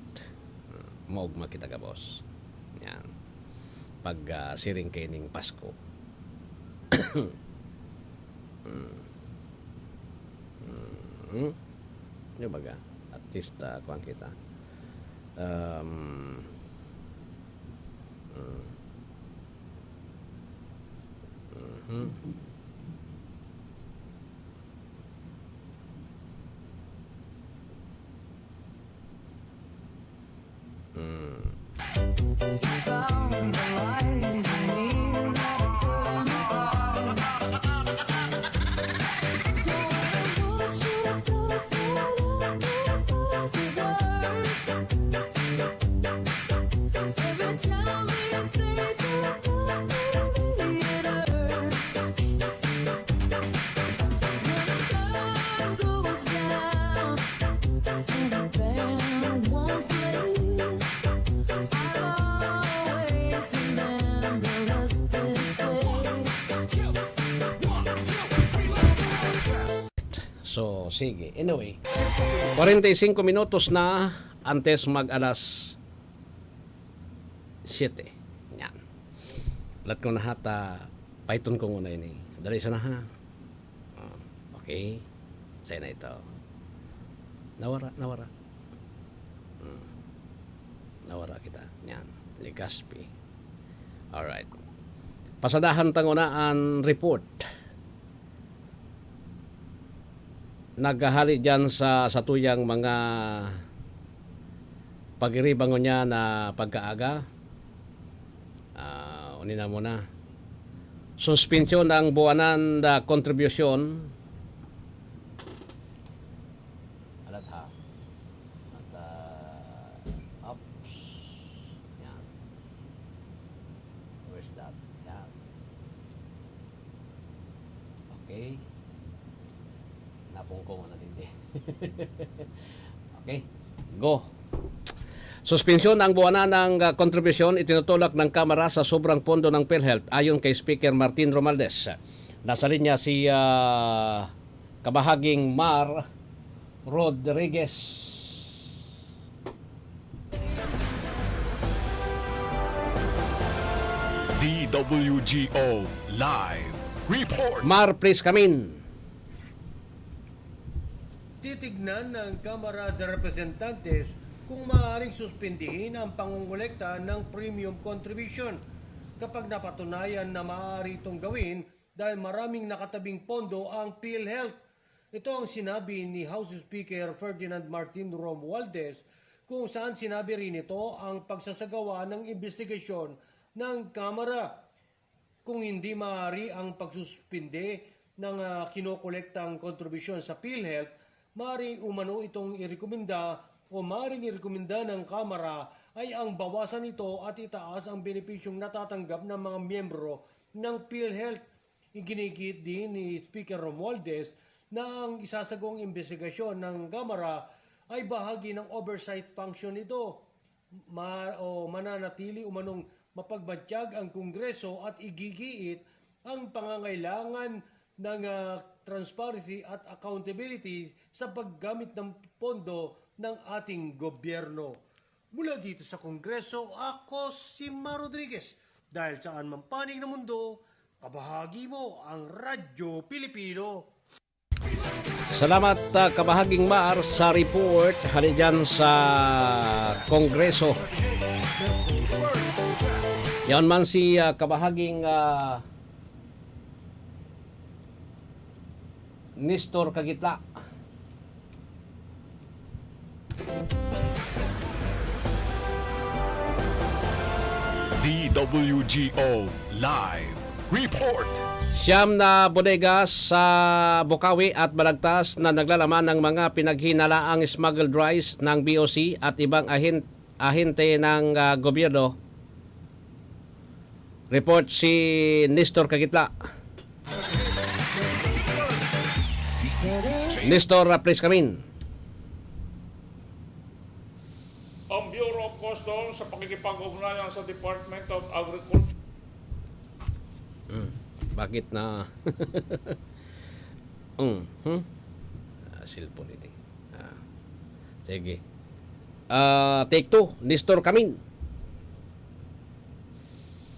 ah, maugma kita gabos. Yan. Pag, ah, siring kaining Pasko. Mm. Mm. Di ba ga? At least, ah, kuwan kita. Um, mm. Mhm. Mm. So, sige. Anyway, kwarenta y singko minutos na antes mag alas siyete. Yan. Lat ko na hata, paiton ko nguna ini. Dali sana ha. Oh, okay. Sa'yo na ito. Nawara, nawara. Hmm. Nawara kita. Yan. Legazpi. Alright. Pasadahan ta nguna an report. Naghahali diyan sa satuyang mga pagiriba ngunyan na pagkaaga. Ah, uni na muna. Suspensyon ang buwanan na kontribusyon. Alat ha. At, ah, oops. Yan. Where's that? Yan. Okay. Napungko na din. Okay. Go. Suspensyon ang buwanan ng, ah, kontribusyon itinutulak ng Kamara sa sobrang pondo ng PhilHealth, ayon kay Speaker Martin Romualdez. Nasa linya si, ah, Kabahaging Mar Rodriguez. D W G O Live Report. Mar, please come in. Titignan ng Kamara de Representantes kung maaaring suspindihin ang pangongolekta ng premium contribution kapag napatunayan na maaari itong gawin dahil maraming nakatabing pondo ang PhilHealth. Ito ang sinabi ni House Speaker Ferdinand Martin Romualdez, kung saan sinabi rin nito ang pagsasagawa ng imbestigasyon ng Kamara. Kung hindi maaari ang pagsuspinde ng, ah, kinokolektang kontribusyon sa PhilHealth, maaari umano itong irekomenda o maaaring irekomenda ng Kamara ay ang bawasan ito at itaas ang benepisyong natatanggap ng mga miyembro ng PhilHealth. Iginigiit din ni Speaker Romualdez na ang isasagawang imbestigasyon ng Kamara ay bahagi ng oversight function nito. Ma-, o mananatili umanong mapagbatyag ang Kongreso at igigiit ang pangangailangan ng, ah, transparency at accountability sa paggamit ng pondo ng ating gobyerno. Mula dito sa Kongreso, ako si Mar Rodriguez. Dahil saan man panig ng mundo, kabahagi mo ang Radyo Pilipino. Salamat, ah, Kabahaging Mar, sa report hali dyan sa Kongreso. Yan man si, ah, Kabahaging, ah, Nestor Kagitla. D W G O Live Report. Siyam na bodega sa Bocaue at Balagtas na naglalaman ng mga pinaghinalaang smuggled rice ng B O C at ibang ahen-, ahente ng, ah, gobyerno Report si Nestor Kagitla. Nestor, ah, please come in. Ang Bureau of Customs sa pakikipag-ugnayan sa Department of Agriculture. Hmm. Bakit na? Hmm. Hmm? Ah, cellphone ini. Ah. Sige. Ah, take two, Nestor Kamin.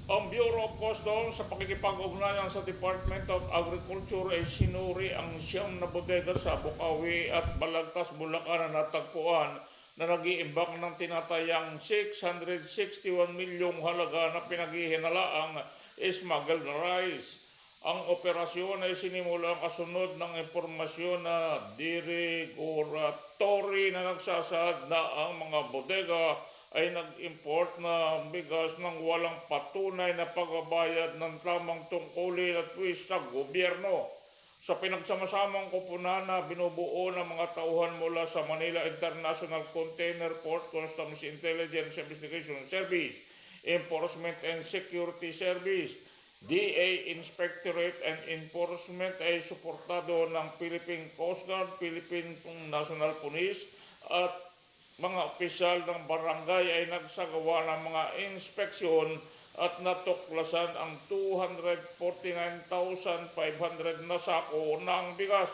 Ang Bureau of Customs sa pakikipag-ugnayan sa Department of Agriculture ay sinuri ang siyam na bodega sa Bukawi at Balagtas, Bulacan na natagpuan na nag-iimbak ng tinatayang six hundred sixty-one milyong halaga na pinaghihinalaang smuggled na rice. Ang operasyon ay sinimulang kasunod ng impormasyon na deregulatory na nagsasaad na ang mga bodega ay nag-import na bigas nang walang patunay na pagbabayad ng tamang tungkulin at buwis sa gobyerno. Sa pinagsamasamang koponan na binubuo ng mga tauhan mula sa Manila International Container Port, Customs Intelligence Investigation Service, Enforcement and Security Service, D A Inspectorate and Enforcement ay suportado ng Philippine Coast Guard, Philippine National Police at mga opisyal ng barangay ay nagsagawa ng mga inspeksyon at natuklasan ang two hundred forty-nine thousand five hundred na sako ng bigas.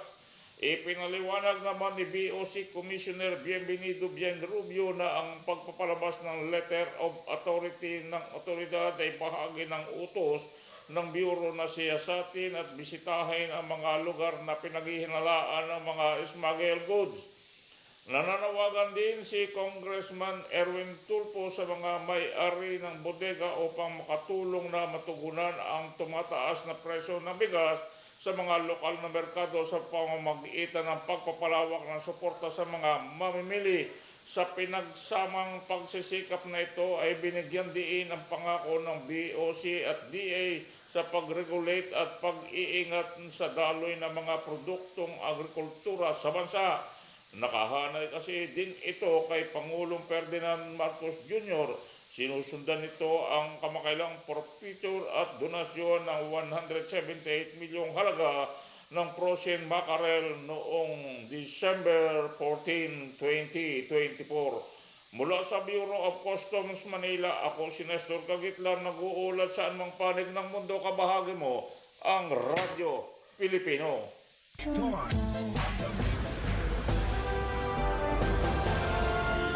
Ipinaliwanag naman ni B O C Commissioner Bienvenido Bienrubio na ang pagpapalabas ng letter of authority ng otoridad ay bahagi ng utos ng Bureau na siyasatin at bisitahin ang mga lugar na pinaghihinalaan ng mga smuggled goods. Nananawagan din si Congressman Erwin Tulfo sa mga may-ari ng bodega upang makatulong na matugunan ang tumataas na presyo ng bigas sa mga lokal na merkado sa pamamagitan ng pagpapalawak ng suporta sa mga mamimili. Sa pinagsamang pagsisikap na ito ay binigyan diin ang pangako ng B O C at D A sa pag-regulate at pag-iingat sa daloy ng mga produktong agrikultura sa bansa. Nakahanay kasi din ito kay Pangulong Ferdinand Marcos Junior. Sinusundan nito ang kamakailang forfeiture at donasyon ng one hundred seventy-eight milyong halaga ng frozen mackerel noong December fourteen, twenty twenty-four. Mula sa Bureau of Customs Manila, ako si Nestor Kagitlan, nag-uulat sa anumang panig ng mundo, kabahagi mo ang Radyo Pilipino.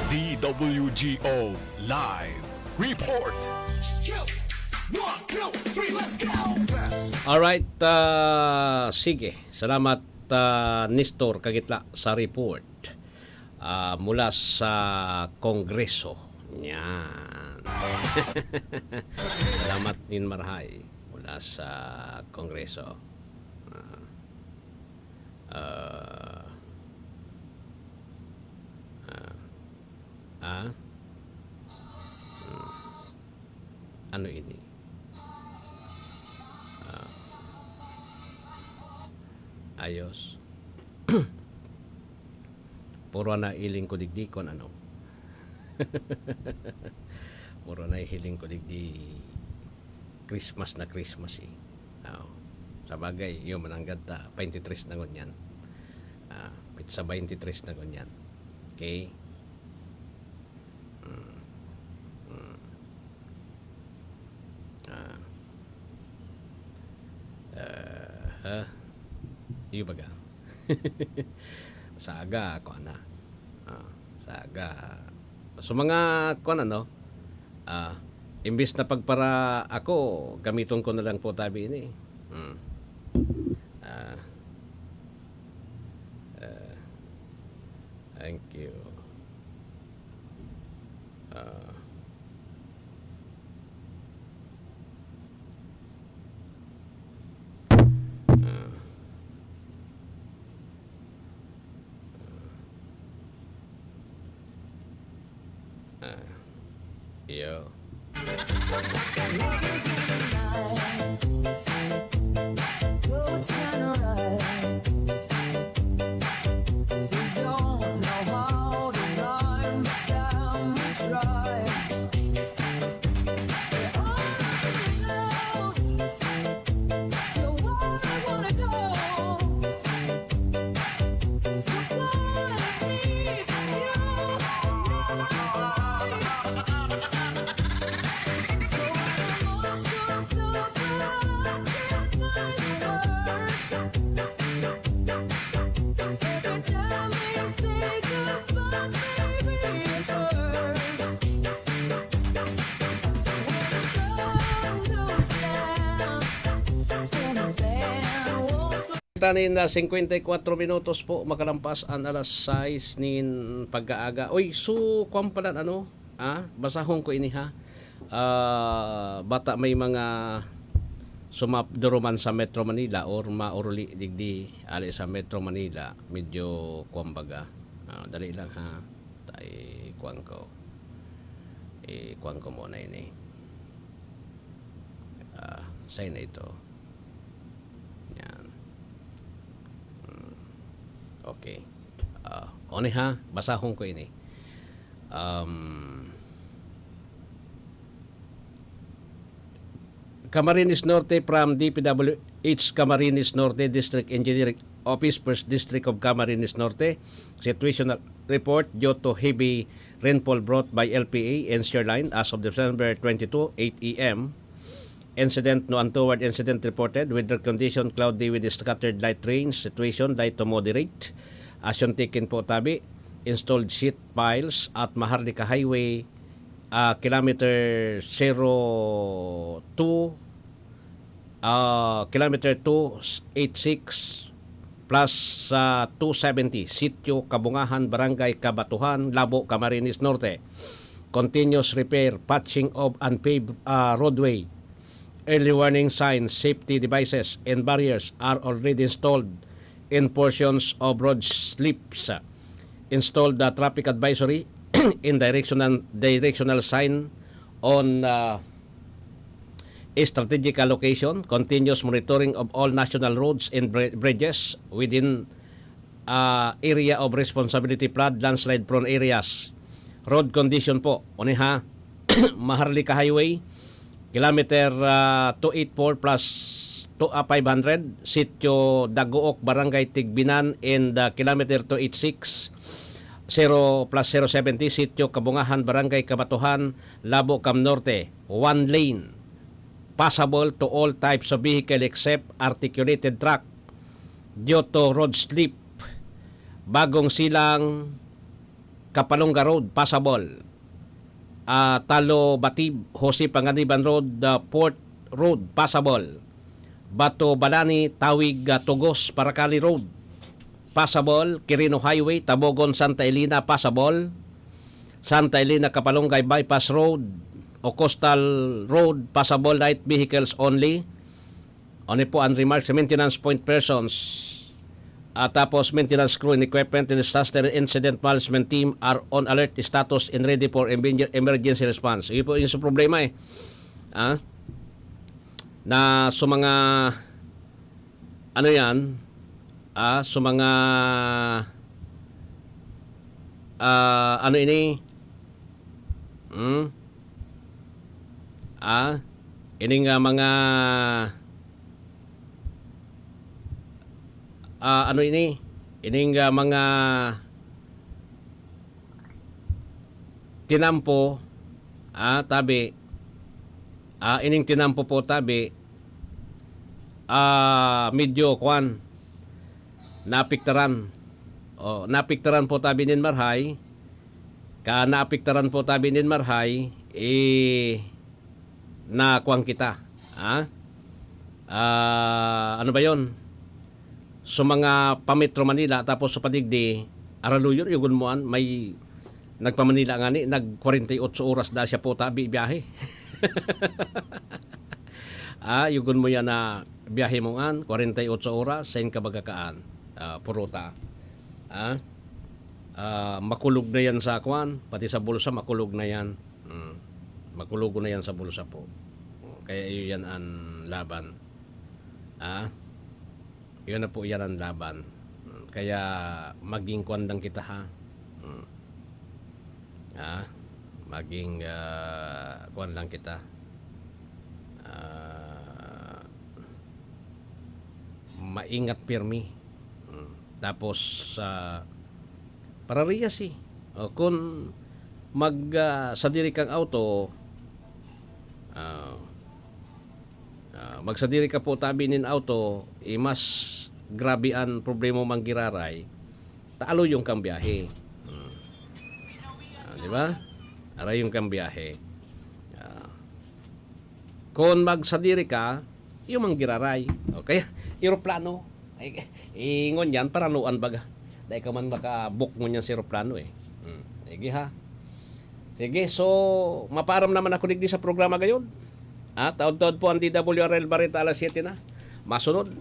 D W G O Live Report. Alright, ah, sige. Salamat, ah, Nestor Kagitla, sa report, ah, mula sa Kongreso. Yan. Salamat nin marahay mula sa Kongreso. Ah. Ah. Ah. Ah. Hmm. Ano ini? Ah. Ayos. Puro na hiling ko digdi kon ano. Puro na hiling ko digdi Christmas na Christmas, eh. Oo. Sa bagay, yun, mananggad ta, twenty-three na ngunyan. Ah, petsa twenty-three na ngunyan. Okay? Mm. Mm. Ah. Ah, ha? Iyo baga. Sa aga, kuwan na. Ah, sa aga. So, mga kuwan, ano, ah, imbis na pagpara ako, gamiton ko na lang po tabi ini. Hmm. Ah. Ah. Thank you. Ah. Ah. Ah. Iyo. Tanin na singkwenta y kwatro minutos po, makalampas an alas sais nin pagkaaga. Uy, so, kwan pala, ano, ah, basahon ko ini, ha? Ah, bata may mga sumapduruman sa Metro Manila or mauruli digdi ali sa Metro Manila, medyo kwan baga. Ah, dali lang, ha? Tay kwan ko. Eh, kwan ko muna ini. Ah, sa'yo na ito. Yan. Hmm. Okay. Ah, oni ha, basahon ko ini. Um, Camarines Norte from D P W H Camarines Norte District Engineering Office, First District of Camarines Norte. Situational report due to heavy rainfall brought by L P A and Shear Line as of December twenty-two, eight A M. Incident, no untoward incident reported. Weather condition, cloudy with scattered light rain. Situation, light to moderate. Action taken po tabi. Installed sheet piles at Maharlika Highway, ah, kilometer zero two, ah, kilometer two eight six plus sa two seventy, Sitio Kabungahan, Barangay Kabatuhan, Labo, Camarines Norte. Continuous repair, patching of unpaved, ah, roadway. Early warning signs, safety devices, and barriers are already installed in portions of road slips. Installed the traffic advisory in directional, directional sign on, uh, a strategical location, continuous monitoring of all national roads and bri-, bridges within, uh, area of responsibility, flood, landslide prone areas. Road condition po, oni ha, Maharlika Highway, kilometer, ah, two eight four plus two, ah, five hundred, Sitio Dagook, Barangay Tigbinan, and, ah, kilometer two eight six, zero plus zero seventy, Sitio Kabungahan, Barangay Kabatuhan, Labo, Cam Norte. One lane, passable to all types of vehicle except articulated truck due to road slip. Bagong Silang, Kapalonga Road, passable. Ah, Talo Batib, Jose Panganiban Road, ah, Port Road, passable. Bato Balani, Tawig, ah, Tugos, Paracali Road, passable. Quirino Highway, Tabogon, Santa Elena, passable. Santa Elena, Kapalonga Bypass Road o Coastal Road, passable light vehicles only. Ano po ang remarks sa maintenance point persons? At tapos, maintenance crew and equipment and disaster incident management team are on alert status and ready for emergen-, emergency response. Yun po yung sa problema eh. Ah? Na sa mga, ano yan? Ah, sa mga, ah, ano ini? Hmm? Ah, ining, ah, mga, ah, ano ini? Ining, ah, mga tinampo, ah, tabi, ah, ining tinampo po tabi, ah, medyo kwan, naapektaran. O, naapektaran po tabi nin marhay. Ka naapektaran po tabi nin marhay, eh, na kwan kita. Ha? Ah, ano ba yon? So, mga pa-Metro Manila, tapos sa padigdi, araluyon, yugon mo an, may nagpa-Manila ngani, nag kwarenta y otso oras da siya po tabi biyahe. Ah, yugon mo yan na biyahe mo an, kwarenta y otso oras, sain ka baga kaan, ah, puruta. Ah, ah, makulog na yan sa kwan, pati sa bulsa, makulog na yan. Mm. Makulog na yan sa bulsa po. Kaya iyo yan an laban. Ah, yun na po yan ang laban. Mm. Kaya maging kwan lang kita, ha. Mm. Ah, maging, ah, kwan lang kita. Ah, maingat pirmi. Mm. Tapos, ah, parariyas eh. O, kun mag, ah, sadiri kang auto, ah, ah, magsadiri ka po tabi nin auto, eh, mas grabe an problema mang giraray, ta aroyon kang biyahe. Hmm. Ah, di ba? Aroyon kang biyahe. Ah. Kun magsadiri ka, yung mang giraray. Okay? Eroplano. Ay, ingon yan, paranuan baga. Dai ka man makabook ngunyan sa eroplano eh. Hmm. Sige ha. Sige, so, mapaaram naman ako digdi sa programa gayon. Ah, taod-taod po ang D W R L Barita alas siyete na. Masunod.